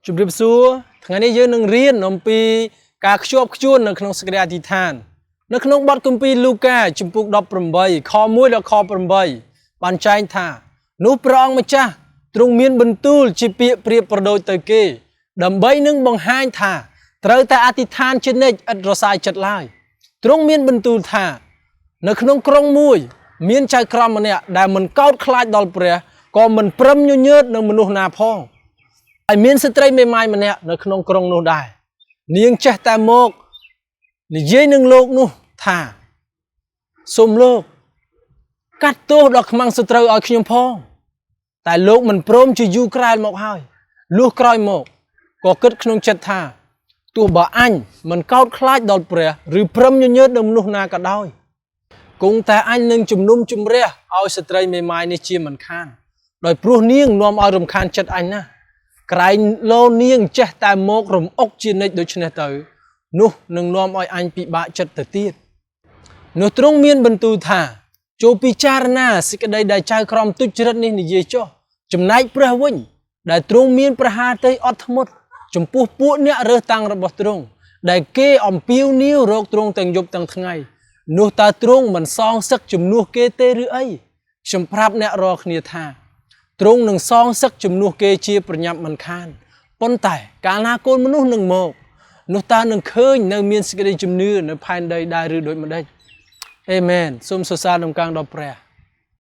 ជម្រាបសួរថ្ងៃនេះយើងនឹងរៀនអំពីការខ្ជាប់ខ្ជួននៅក្នុងសេចក្តីអធិដ្ឋាននៅក្នុងបទគម្ពីរលូកាជំពូក18ខ1ដល់ខ8បានចែងថានោះព្រះអង្គម្ចាស់ទ្រង់មានបន្ទូលជាពាក្យប្រៀបប្រដូចទៅគេ ដើម្បីនឹងបង្ហាញថាត្រូវតែអធិដ្ឋានជានិច្ចឥតរសាយចិត្តឡើយទ្រង់មានបន្ទូលថា នៅក្នុងក្រុងមួយ មានចៅក្រមម្នាក់ដែលមិនកោតខ្លាចដល់ព្រះក៏មិនព្រមញញើតនឹងមនុស្សណាផង ហើយមានស្ត្រីមេម៉ាយម្នាក់នៅក្នុងក្រុងនោះដែរនាងចេះតែមកនិយាយនឹងលោកនោះថាសូមលោកកាត់ទោសដល់ខ្មាំងសត្រូវឲ្យខ្ញុំផង តែលោកមិនព្រមជាយូរក្រែលមកហើយលុះក្រោយមកក៏គិតក្នុងចិត្តថាទោះបើអញមិនកោតខ្លាចដល់ព្រះឬព្រមញញើតនឹងមនុស្សណាក៏ដោយគង់តែអញនឹងជំនុំជម្រះឲ្យស្ត្រីមេម៉ាយនេះជាមិនខានដោយព្រោះនាងនាំឲ្យរំខានចិត្តអញណាស់ ក្រែងលោនាងចេះតែមករំអុកជានិច្ចដូច្នេះទៅនោះនឹងនាំឲ្យអញពិបាកចិត្តទៅទៀតនោះទ្រង់មានបន្ទូលថាចូលពិចារណាសេចក្តីដែលចៅក្រមទុច្ចរិតនេះនិយាយចុះចំណែកព្រះវិញ ដែលទ្រង់មានប្រហារតីអត់ធ្មត់ចំពោះពួកអ្នករើសតាំងរបស់ទ្រង់ដែលគេអំពាវនាវរកទ្រង់ទាំងយប់ទាំងថ្ងៃនោះតើទ្រង់មិនសងសឹកជំនួសគេទេឬអីខ្ញុំប្រាប់អ្នករាល់គ្នាថា ទ្រង់នឹងសងសឹកជំនួសគេជាប្រញាប់មិនខានប៉ុន្តែកាលណាកូនមនុស្សនឹងមកនោះតើនឹងឃើញនៅមានសេចក្តីជំនឿនៅផែនដីដែរឬដូចម្ដេចអេមែនសូមសរសើរដំណើរដល់ព្រះ។